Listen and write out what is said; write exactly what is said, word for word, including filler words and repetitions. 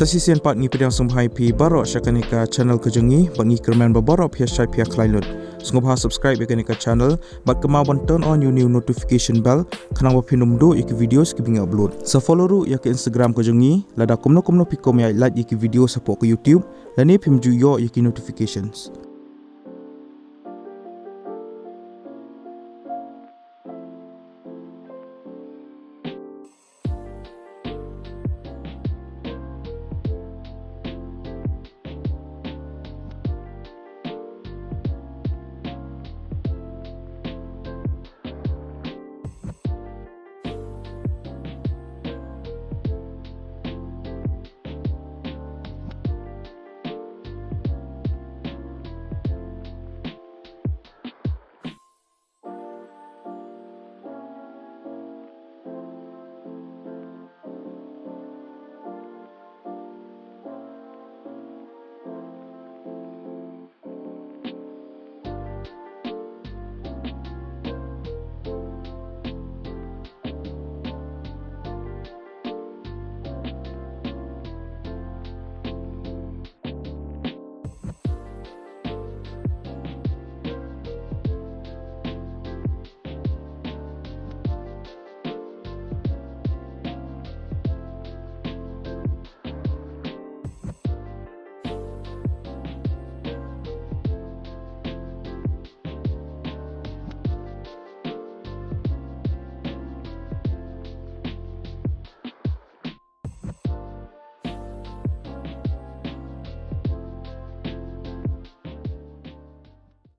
Te shisien pat ngi pdiang sngewbha ïa phi baroh sha kane ka channel ka jong ngi, bad ngi kyrmen ba baroh phi ïa shait phi ïa khlaiñ lut. Sngewbha subscribe ïa kane ka channel bad kynmaw ban turn on ïa u new notification bell, khnang ba phin ym duh ïa ki videos kiba ngi upload. Sa follow ruh ïa ka Instagram ka jong ngi, lada kumno kumno phi kwah ban ïa like ïa ki videos hapoh ka YouTube, lane phim ju ïoh ïa ki notifications.